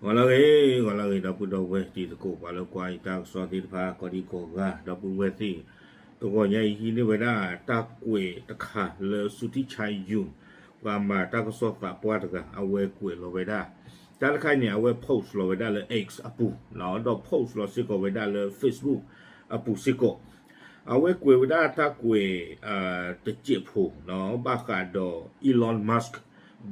ဂီၤလၢအဂ့ၤ, ဂီၤလၢအဂ့ၤ ဒီပုၢ်ဒီဝဲၢ်တံၤသကိး ပှၤလၢကွၢ်ယတၢ်ကစီၣ်သ့ၣ်တဖၣ် ကိးဒံကိးဂၤ ဒီပုၢ်ဝဲၢ်သ့ၣ်, တဂီၤညါအံၤ ဟံးန့ၢ်ဝဲဒၣ်တၢ်ကွဲးတခါလၢ စူၤထံဆါယူၣ် ပှၤမၤတၢ်ကစီၣ်သးပှၢ်တဂၤ အဝဲကွဲးလီၤဝဲဒၣ် တၢ်တခါအံၤန့ၣ် အဝဲ post လီၤဝဲဒၣ်လၢ X အပူၤ, ဒီး post လီၤစ့ၢ်ကီးဝဲဒၣ်လၢ Facebook အပူၤစ့ၢ်ကီး, အဝဲကွဲးဝဲဒၣ်တၢ်ကွဲး တစဲးဖိ ဘၣ်ဃးဒီး Elon Musk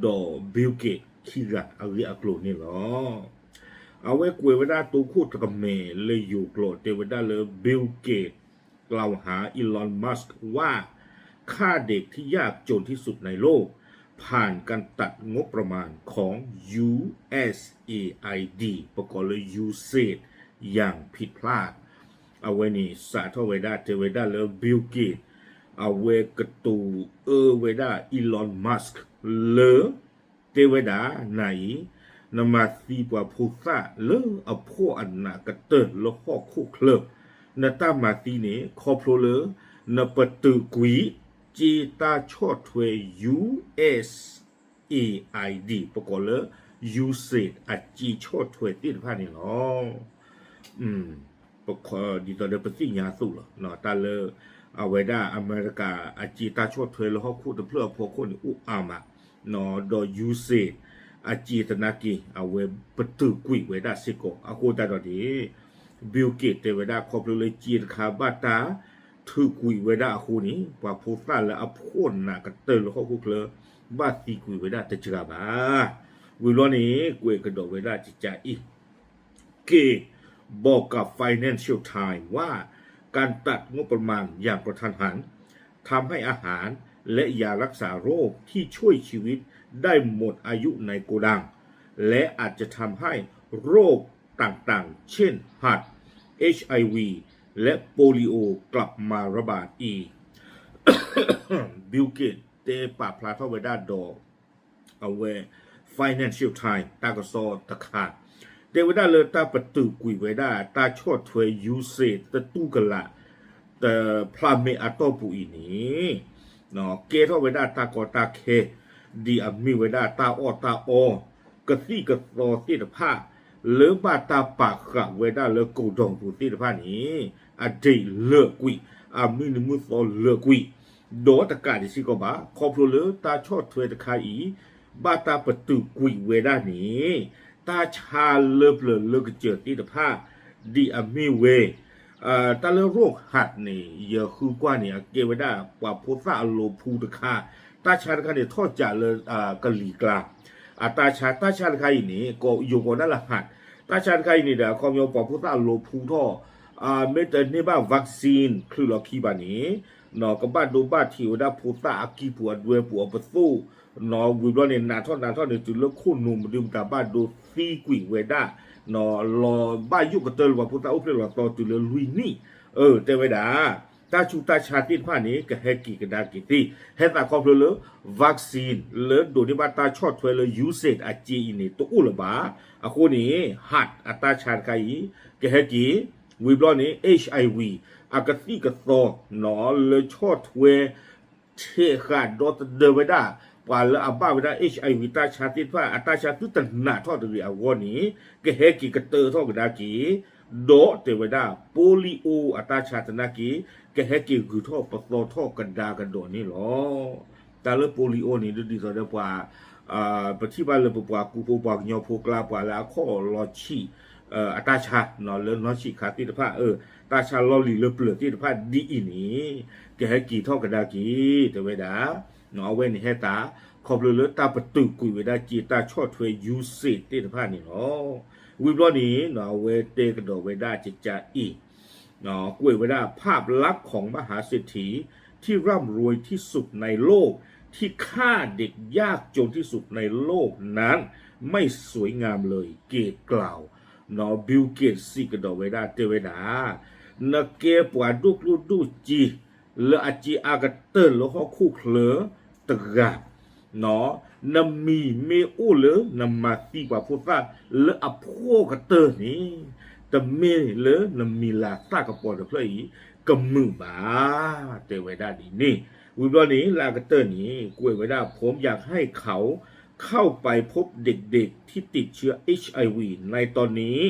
ဒီး Bill Gates ခံဂၤအဂ့ၢ်အကျိၤန့ၣ်လီၤ. အဝဲကွဲးဝဲဒၣ်တိခိၣ်တကမဲာ်လၢယိၤကျိာ် တဲဝဲဒၣ်လၢ Bill Gates กล่าวหา Elon Musk ว่า ฆ่าเด็กที่ยากจนที่สุดในโลก ผ่านการตัดงบประมาณของ ยูเอสเอไอดี ပကိးလၢ USAID อย่างผิดพลาด အဝဲန့ၣ်စးထီၣ်ဝဲဒၣ် တဲဝဲဒၣ်လၢ Bill Gates အဝဲကတိၤအၢဝဲဒၣ် Elon Musk လၢ တဲဝဲဒၣ်နၤအံၤ နမၤသံပှၤဖိသၣ်လၢအဖှီၣ်အနးကတၢၢ်လၢဟီၣ်ခိၣ်ချၢ, နတၢ်မၤသံန့ၣ် ခီဖျိလၢ နပတုာ်ကွံာ် စ့တၢ်ဆီၣ်ထွဲ ယူအ့ၣ်အ့ၣ်အ့ၣ်အ့ၣ် ပကိးလၢ USAID အစ့ဆီၣ်ထွဲသ့ၣ်တဖၣ်န့ၣ်လီၤ. ဒ်သိးဒီးပသ့ၣ်ညါအသိးလီၤ. တၢ်လၢ အဝဲဒၣ်အမဲရကၤအစ့တၢ်ဆီၣ်ထွဲလၢဟီၣ်ခိၣ်တဖျၢၣ်အဖီခိၣ်န့ၣ် အိၣ်အါမး, ဒီး USAID အစ့သနာ်က့ အဝဲပတုာ်ကွံာ်ဝဲဒၣ်စ့ၢ်ကီး အဃိသတးဒီးန့ၣ် Bill Gates တဲဝဲဒၣ်ခီဖျိလၢစ့တခါဘၣ်တၢ်ထုးကွံာ်ဝဲဒၣ်အဃိန့ၣ် ပှၤဖိသၣ်လၢအဖှီၣ်နးကတၢၢ်လၢဟီၣ်ခိၣ်ချၢ ဘၣ်သံကွံာ်ဝဲဒၣ်တစှၤဘၣ်. ဝံၤဘျီန့ၣ် ကွဲးကဒီးဝဲဒၣ်ကကးအံၤ Gates บอกกับ Financial Times ว่า การตัดงบประมาณอย่างกระทันหัน ทำให้อาหารและยารักษาโรคที่ช่วยชีวิตได้หมดอายุในโกดัง และอาจจะทำให้โรคต่างๆ เช่น หัด เอชไอวี และโปลิโอกลับมาระบาดอีก Bill Gates တဲပာ်ဖျါထီၣ်ဝဲဒၣ်ဒီး အဝဲ Financial Times တၢ်ကစီၣ်တခါ တဲဝဲဒၣ်လၢတၢ်ပတုာ်ကွံာ်ဝဲဒၣ် တၢ်ဆီၣ်ထွဲ USAID သတူၢ်ကလာ် တဖျါမ့ၢ်အတီၢ်ပူၤအံၤန့ၣ် ကဲထီၣ်ဝဲဒၣ်တၢ်ကီတၢ်ခဲ ဒ်အမ့ၢ်ဝဲဒၣ်တၢ်အီၣ်တၢ်အီ ကသံၣ်ကသီသ့ၣ်တဖၣ် လၢဘၣ်တၢ်ပာ်ဃာ်ဝဲဒၣ်လၢ ကိၣ်ဒိၣ်ပူၤသ့ၣ်တဖၣ်န့ၣ် အဒ့ၣ်လၢာ်ကွံာ် အမုၢ်နံၤမုၢ်သီလၢာ်ကွံာ် ဒီးတကးဒံးစ့ၢ်ကီးဘၣ် ခီဖျိလၢတၢ်ဆီၣ်ထွဲတခါအံၤ ဘၣ်တၢ်ပတုာ်ကွံာ်ဝဲဒၣ်န့ၣ် တၢ်ဆါလၢပျၢၤလၢကစၢၢ်သ့ၣ်တဖၣ် ဒ်အမ့ၢ်ဝဲ တၢ်လၢရိၣ်ဟးန့ၣ် ယဃုကွၢ်န့ၣ် အကဲဝဲဒၣ်ပှၤဖိသၣ်အလိၤဖူတခါ, တၢ်ဆါတခါန့ၣ် ထီၣ်ကးလၢကလံၤကျါ အတၢ်ဆါ တၢ်ဆါတခါအံၤန့ၣ် ယိၤကိးဒၣ်လၢဟး, တၢ်ဆါတခါအံၤန့ၣ်ဒီး အခီပညီပှၤဖိသၣ်အလိၤဖူထီၣ် မ့ၢ်တန့ၢ်ဘၣ် vaccine ချုးလီၤခံဘၣ်န့ၣ် ကဘၣ်ဒိဘ၁ံးဝဲဒၣ်ဖိသၣ်အကံၢ်ပူၤအဒွဲပူၤအပသိၣ်, ဝံၤဘျီန့ၣ် နးထီၣ်နးထီၣ်န့ၣ် တုၤလၢခိၣ်နူာ်မဒုမတၤဘၣ်ဒိသံကွံာ်ဝဲဒၣ် လီၤဘၣ်ယိၣ်ကတၢၢ်လၢပှၤဖိသၣ်အိၣ်ဖျဲၣ်လီၤသီတုၤလၢလွံၢ်နံၣ်, တဲဝဲဒၣ် တၢ်ဆူးတၢ်ဆါသ့ၣ်တဖၣ်န့ၣ် ကဟဲက့ၤကဒါက့ၤသ့, ဟဲသးခီဖျိလၢ vaccine လၢဒိးန့ၢ်ဘၣ်တၢ်ဆီၣ်ထွဲလၢ USAID အစ့အံၤန့ၣ် တအိၣ်လၢၤဘၣ်. အဃိန့ၣ် ဟးအတၢ်ဆါတခါအံၤ ကဟဲက့ၤ, ဝံၤဘျီန့ၣ် HIV အကသံၣ်ကသီ လၢဆီၣ်ထွဲ ထဲးဃာ်ဒီသဒၢဝဲဒၣ် ပှၤလၢအဘၣ်ဝဲဒၣ် HIV တၢ်ဆါသ့ၣ်တဖၣ် အတၢ်ဆါသုတနာ်ထီၣ်တဂ့ၤအဂီၢ်န့ၣ် ကဟဲက့ၤကတၢၢ်ထီၣ်ကဒါက့ၤ, ဒီးတဲဝဲဒၣ် polio အတၢ်ဆါသနာ်က့ ကဟဲက့ၤဂုၤထီၣ်ပသီထီၣ်ကဒါကဒီးန့ၣ်လီၤ. တၢ်လၢ polio န့ၣ် ဒ်သိးဒီးပှၤ ပထံၣ်ဘၣ်လၢပပှၤကူဖိပှၤကညီဖိကျါ ပှၤလၢအခီၣ်လီၤဆံး အတၢ်ဆါ လၢနီၢ်ဆံးခါသ့ၣ်တဖၣ် တၢ်ဆါလီၢ်လံၤလၢပျၢၤသ့ၣ်တဖၣ်ဒ်အံၤန့ၣ် ကဟဲက့ၤထီၣ်ကဒါက့ၤ တဲဝဲဒၣ်. အဝဲန့ၣ်ဟဲသး ခီဖျိလၢတၢ်ပတုာ်ကွံာ်ဝဲဒၣ်စ့တၢ်ဆီၣ်ထွဲ USAID သ့ၣ်တဖၣ်န့ၣ်လီၤ. ဝံၤဘျီန့ၣ် အဝဲတဲကဒီးဝဲဒၣ်ကကအံၤ ကွဲးဝဲဒၣ် ภาพลักษณ์ของมหาเศรษฐีที่ร่ำรวยที่สุดในโลกที่ฆ่าเด็กยากจนที่สุดในโลกนั้นไม่สวยงามเลย Gates กล่าว Bill Gates စံးကဒီးဝဲဒၣ် တဲဝဲဒၣ် နကဲပှၤဒိၣ်ကျိၣ်ဒိၣ်စ့ လၢအစ့အါကတၢၢ်လၢဟီၣ်ခိၣ်ချၢတဂၤ နမံၤမ့ၢ်အိၣ်လၢနမၤသံပှၤဖိသၣ်လၢအဖှီၣ်ကတၢၢ်န့ၣ် တမ့ၢ်လၢနမံၤလၤသၣ်ကပီၤတဖျၢၣ်အံၤ ကမုာ်ဘၣ် တဲဝဲဒၣ်ဒ်န့ၣ်. ဝံၤဘျီန့ၣ် လၢအကတၢၢ်န့ၣ် ကွဲးဝဲဒၣ် ผมอยากให้เขาฆ่าเด็ก เข้าไปพบเด็กๆที่ติดเชื้อ เอช ไอ วี ในตอนนี้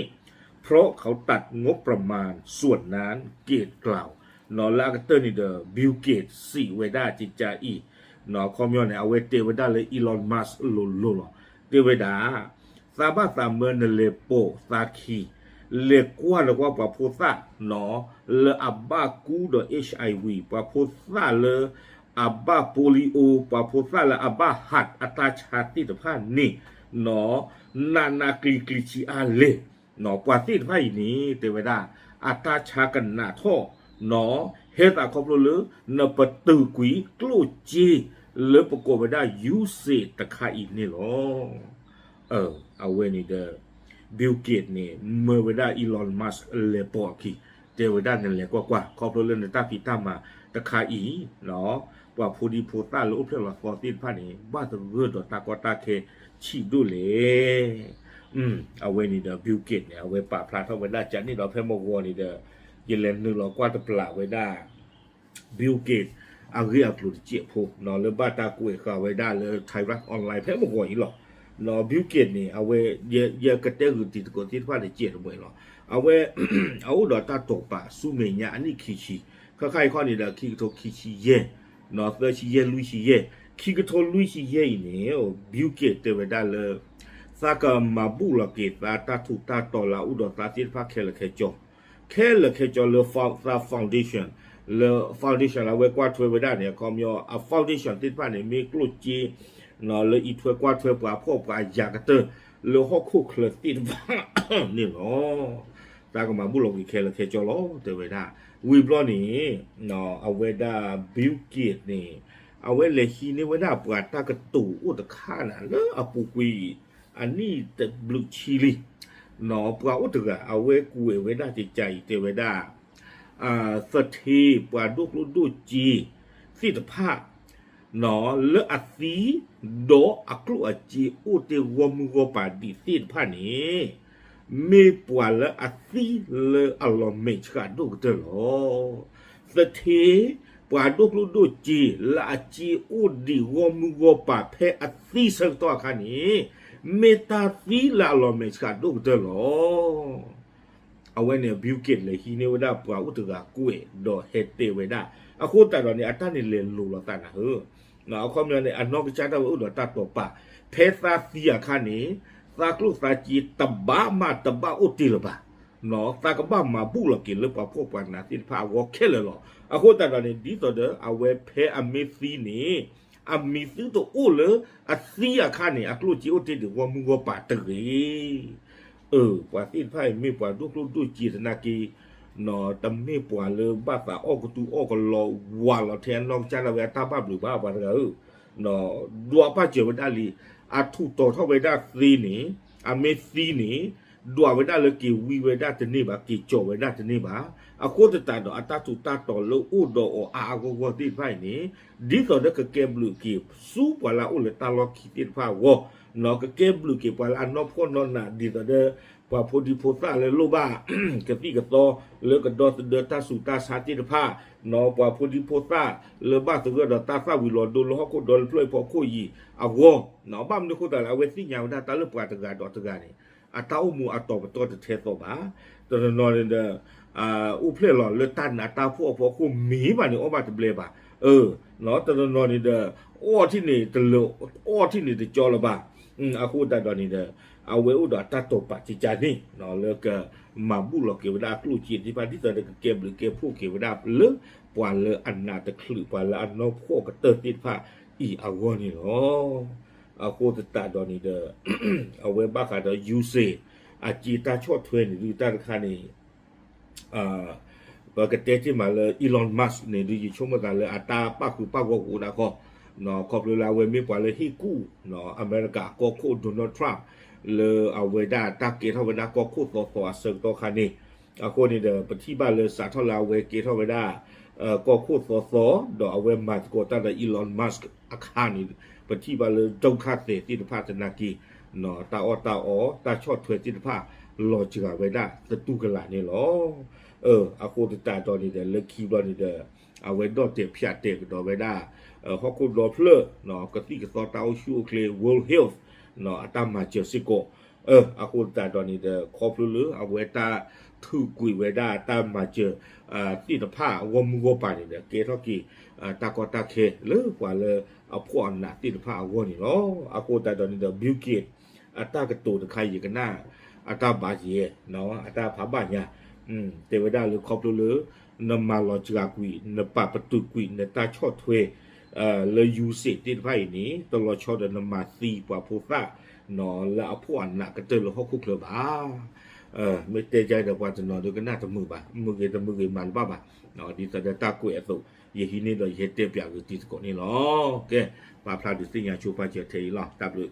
เพราะเขาตัดงบประมาณส่วนนั้น เกตกล่าว နီၤလၢအကတၢၢ်န့ၣ်ဒီး Bill Gates စံးဝဲဒၣ်ကကါအံၤ နီၤ အခီပညီန့ၣ် အဝဲတဲဝဲဒၣ်လၢ Elon Musk လိၤလိၤလီၤ. တဲဝဲဒၣ် သးဘၣ်သးမၢနလဲၤပိာ်သးခံ လဲၤကွၢ်လၢကွၢ်ပှၤဖိသၣ်နီၤ လၢအဘၣ်ကူဒီး HIV ပှၤဖိသၣ်လၢအဘၣ် polio ပှၤဖိသၣ်လၢအဘၣ် heart အတၢ်ဆါသ့ၣ်တဖၣ်န့ၣ်နီၤ နးနးကျံၤကျံၤဆံးအါလဲၣ်နီၤ ပှၤသ့ၣ်တဖၣ်အံၤန့ၣ် တဲဝဲဒၣ် အတၢ်ဆါကနးထီၣ်နီၤ ဟဲသးခီဖျိလၢ နပတုာ်ကွံာ်ကျိၣ်စ့လၢပကိးဝဲဒၣ် ယူၣ်စ့း တခါအံၤန့ၣ်လီၤ. အဝဲန့ၣ်ဒီး Bill Gates န့ၣ် မၢဝဲဒၣ် Elon Musk လဲၤပိာ်အခံ တဲဝဲဒၣ်နလဲၤကွၢ်ကွၢ် ခီဖျိလၢနတၢ်ဖံးတၢ်မၤတခါအံၤ ပှၤဖိဒံဖိသၣ်လၢအိၣ်ဖျဲၣ်လီၤသီသ့ၣ်တဖၣ်န့ၣ် ဘၣ်သဂၢၢ်ဒီးတၢ်ကီတၢ်ခဲဆံးဒိၣ်လဲၣ်. အဝဲန့ၣ်ဒီး Bill Gates န့ၣ် အဝဲပာ်ဖျါထီၣ်ဝဲဒၣ်ကန့ၣ်ဒီးဖဲမဂီၤန့ၣ်ဒီး ယလဲၤနုာ်လီၤကွၢ်တပျးဝဲဒၣ် Bill Gates အဂ့ၢ်အကျိၤတစဲးဖိ လၢဘၣ်တၢ်ကွဲးဃာ်ဝဲဒၣ်လၢ Thairath Online ဖဲမဂီၤအံၤလီၤ. Bill Gates န့ၣ် အဝဲ ယကတဲဂုာ်တံၤသကိးသ့ၣ်တဖၣ်တစဲးတမှဲၤလီၤ. အဝဲ အအိၣ်ဒီးတၢ်တိာ်ပာ်ဆူမဲာ်ညါအနံၣ်ခံဆံ ခါခါအံၤခီန့ၣ်ဒီး ခံကထိခံဆံယဲၢ် သၢဆံယဲၢ်လွံၢ်ဆံယဲၢ် ခံကထိလွံၢ်ဆံယဲၢ်အံၤန့ၣ် Bill Gates တဲဝဲဒၣ်လၢ သးကမၤဘူၣ်လီၤက့ၤသးတၢ်ထူးတၢ်တီၤလၢအအိၣ်ဒီးသးသ့ၣ်တဖၣ်ခဲလၢာ်ခဲဆ့ ခဲလၢာ်ခဲဆ့လၢ သး foundation လၢ foundation လၢအဝဲကွၢ်ထွဲဝဲဒၣ်န့ၣ် အခီပညီ အ foundation သ့ၣ်တဖၣ်န့ၣ် မ့ၢ်ကျိၣ်စ့ လၢအံးထွဲကွၢ်ထွဲပှၤဖှီၣ်ပှၤယာ်ကတၢၢ် လၢဟီၣ်ခိၣ်ချၢသ့ၣ်တဖၣ်န့ၣ်လီၤ. သးကမၤဘူၣ်လီၤက့ၤခဲလၢာ်ခဲဆ့လီၤ တဲဝဲဒၣ်. ဝံၤဘျီန့ၣ် အဝဲဒၣ် Bill Gates န့ၣ် အဝဲလဲၤဟံးန့ၢ်ဝဲဒၣ်ပှၤတၢ်ကတိၤအိၣ်တခါန့ၣ် လၢအပူၤကွံာ်အနံၣ်တဘျုးဆံလံ ပှၤအိၣ်တဂၤ အဝဲကွဲးဝဲဒၣ်ကကါအံၤ တဲဝဲဒၣ် သထ့ပှၤဒိၣ်ကျိၣ်ဒိၣ်စ့သ့ၣ်တဖၣ် လၢအသံ ဒီးအကျိၣ်အစ့အိၣ်တ့ၢ်ဂီၢ်မုၢ်ဂီၢ်ပၤဒံးသ့ၣ်တဖၣ်န့ၣ် မ့ၢ်ပှၤလၢအသံလၢအလီၤမဲာ်ဆှးဒိၣ်ကတၢၢ်လီၤ. သထ့ ပှၤဒိၣ်ကျိၣ်ဒိၣ်စ့ လၢအစ့အိၣ်ဒံးဂီၢ်မုၢ်ဂီၢ်ပၤဖဲအသံဆၢကတီၢ်အခါန့ၣ် မ့ၢ်တၢ်သံလၢအလီၤမဲာ်ဆှးဒိၣ်ကတၢၢ်လီၤ. အဝဲန့ၣ် Bill Gates လဲၤဟံးန့ၢ်ဝဲဒၣ်ပှၤအိၣ်တဂၤကွဲးဒီးဟဲတဲဝဲဒၣ်. အဃိသတးဒီးန့ၣ် အတၢ်န့ၣ်လဲၤလိၤလိာ်သးနၤဧၢ အခီပညီန့ၣ် အနီၢ်ကစၢ်ဒၣ်ဝဲအိၣ်ဒီးတၢ်တိာ်ပာ် ဖဲသးသံအခါန့ၣ် သးကျိၣ်သးစ့တဘၣ်မးတဘၣ်အိၣ်တ့ၢ်လၢၤဘၣ်. သးကဘၣ်မၤဘူၣ်လီၤက့ၤလၢပှၤဖှီၣ်ပှၤနးသ့ၣ်တဖၣ်အဂီၢ်ခဲလၢာ်လီၤ. အဃိသတးဒီးန့ၣ် ဒ်သိးဒီးအဝဲဖဲအမ့ၢ်သံန့ၣ် အမံၤသုတအိၣ်လၢအသံအခါန့ၣ် အကျိၣ်စ့အိၣ်တ့ၢ်ဒံးဂီၢ်မုၢ်ဂီၢ်ပၤတဂ့ၤ. အၢ ပှၤသ့ၣ်တဖၣ်အံၤမ့ၢ်ပှၤဒိၣ်ကျိၣ်ဒိၣ်စ့သနာ်က့ တမ့ၢ်ပှၤလၢဘၣ်သးအီၣ်ကတူၢ်အီၣ်ကလီဝးလီၤထဲအနီၢ်ကစၢ်ဒၣ်ဝဲအတၢ်ဘၣ်ဘျုးဘၣ်ပှၤတဂၤဧၢ ဒွးပာ်စၢၤဝဲဒၣ်လံ အထူးတီၤထီၣ်ဝဲဒၣ်သ့န့ၣ် အမ့ၢ်သံန့ၣ် ဒွးဝဲဒၣ်လၢက့ၤဝံဝဲဒၣ်တန့ၢ်ဘၣ် က့ၤကၠီၤဝဲဒၣ်တန့ၢ်ဘၣ်. အဃိသတးဒီးအတၢ်ထူးတၢ်တီၤလၢအိၣ်ဒီးအီၤအါအါဂီၢ်ဂီၢ်သ့ၣ်တဖၣ်အံၤန့ၣ် ဒ်သိးဒီးကကဲဘျုးက့ၤဆူပှၤလၢအအိၣ်လၢတၢ်လီၢ်ခံသ့ၣ်တဖၣ်အဂီၢ် ကကဲဘျုးက့ၤပှၤလၢအနီၢ်ဖှီၣ်နီၢ်နး ဒ်သိးဒီး ပှၤဖိဒံဖိသၣ်လၢလိၣ်ဘၣ် ကသံၣ်ကသီ လၢကဒီသဒၢတၢ်ဆူးတၢ်ဆါသ့ၣ်တဖၣ် ပှၤဖိဒံဖိသၣ် လၢဘၣ်သဂၢၢ်ဒီးတၢ်သၣ်ဝံၤလီၤဒိလၢဟီၣ်ခိၣ်ဒီလၢဖျၢၣ်အဖီခိၣ်အံၤအဂီၢ် ဘၣ်မနုၤအဃိသတးလဲၣ် အဝဲသ့ၣ်ညါဝဲဒၣ်တၢ်လၢပှၤတဂၤဒီးတဂၤန့ၣ် အတၢ်အိၣ်မူအတီၤပတီၢ်တထဲသိးဘၣ်. တနီၤနီၤန့ၣ်ဒီး အိၣ်ဖျဲၣ်လီၤလၢတၢ်နးတၢ်ဖှီၣ်အဖီခိၣ်မ့ၢ်ဘၣ်န့ၣ် အီၣ်ဘၣ်တဘျဲဘၣ်. တနီၤနီၤန့ၣ်ဒီး အီၣ်ထံၣ်န့ၣ်တလၢာ် အီၣ်ထံၣ်န့ၣ်တကၠီလၢၤဘၣ်. အဃိသတးဒီးန့ၣ်ဒီး အဝဲအိၣ်ဒီးတၢ်တိာ်ပာ်ကကါန့ၣ် လၢကမၤဘူၣ်လီၤက့ၤဝဲဒၣ်အကျိၣ်စ့သ့ၣ်တဖၣ် ဒ်သိးဒီးကကဲဘျုးကဲဖှိၣ်က့ၤဝဲဒၣ်လၢ ပှၤလၢအနးတချုး ပှၤလၢအနီၢ်ဖှီၣ်ကတၢၢ်သ့ၣ်တဖၣ်အံၤအဂီၢ်န့ၣ်လီၤ. အဃိသတးဒီးန့ၣ်ဒီး အဝဲဘၣ်ဃးဒီး ယူၣ်စ့း အစ့တၢ်ဆီၣ်ထွဲန့ၣ်ဒုး တၢ်တခါန့ၣ် ပကတဲတ့ၢ်မးလၢ Elon Musk န့ၣ်ဒုး ယဆိကမိၣ်သးလၢအတၢ်ပာ်ဃုာ်ပာ်ဂီၢ်ကအိၣ်ဒၣ်ခီ ခီဖျိလၢအဝဲမ့ၢ်ပှၤလၢဟ့ၣ်ကူၣ် အမဲရကၤကီၢ်ခိၣ် Donald Trump လၢအဝဲဒၣ်တၢ်ကဲထီၣ်ဝဲဒၣ်ကီၢ်ခိၣ်သီသီအဆၢကတီၢ်ခါန့ၣ် အဃိန့ၣ်ဒီး ပထံၣ်ဘၣ်လၢစးထီၣ်လၢအဝဲကဲထီၣ်ဝဲဒၣ် ကီၢ်ခိၣ်သီသီ ဒီးအဝဲမၤသကိးတၢ်ဒီး Elon Musk အခါန့ၣ် ပထံၣ်ဘၣ်လၢ ဒုက္ခသည် သ့ၣ်တဖၣ်သနာ်က့ တၢ်အီၣ်တၢ်အီ တၢ်ဆီၣ်ထွဲသ့ၣ်တဖၣ် လီၤစှၤဝဲဒၣ်သတူၢ်ကလာ်န့ၣ်လီၤ. အဃိသတးဒီးန့ၣ်ဒီး လၢခံဘျီန့ၣ်ဒီး အဝဲဒီၣ်တဲာ်ဖၠးတဲာ်ကဒီးဝဲဒၣ် ဟီၣ်ခိၣ်ဒီဖျၢၣ် ကသံၣ်ကသီတၢ်အိၣ်ဆူၣ်အိၣ်ချ့ World Health အတၢ်မၤစၢၤစ့ၢ်ကီး. အဃိသတးဒီးန့ၣ်ဒီး ခီဖျိလၢအဝဲတၢ်ထုးကွံာ်ဝဲဒၣ်တၢ်မၤစၢၤ သ့ၣ်တဖၣ်အဂီၢ်မုၢ်ဂီၢ်ပၤန့ၣ်ဒီး ကဲထီၣ်က့ၤ တၢ်ကီတၢ်ခဲလၢပှၤလၢအဖှီၣ်အနးသ့ၣ်တဖၣ်အဂီၢ်န့ၣ်လီၤ. အဃိသတးဒီးန့ၣ်ဒီး Bill Gates အတၢ်ကတိၤတခါ ယကနၣ်အတၢ်ဘၣ်ယဲ, အတၢ်ဖးဘၣ်ညါ, တဲဝဲဒၣ်လၢခီဖျိလၢ နမၤလီၤစှၤကွံာ် နပာ်ပတုာ်ကွံာ် နတၢ်ဆီၣ်ထွဲ လၢ ယူးစ့း သ့ၣ်တဖၣ်အံၤန့ၣ် တလီၤဆီဒီးနမၤသံပှၤဖိသၣ် လၢအဖှီၣ်အနးကတၢၢ်လၢဟီၣ်ခိၣ်ချၢဘၣ်. မ့ၢ်တဲကဒီးပှၤတနီၤဒီးကနၣ်တမုာ်ဘၣ်, မုာ်ဂ့ၤတမုာ်ဂ့ၤမၤတဘၣ်ဘၣ်. ဒ်သိးဒီးတၢ်ကွဲးအသိး ယဟံးန့ၢ်ဒီးယဟဲတဲပၠးဂ့ၤတံၤသကိးန့ၣ်လီၤ. ကဲ, ပာ်ဖျါဒုးသ့ၣ်ညါဆိပာ်စၢၤထဲအံၤလီၤ. တၢ်ဘျုး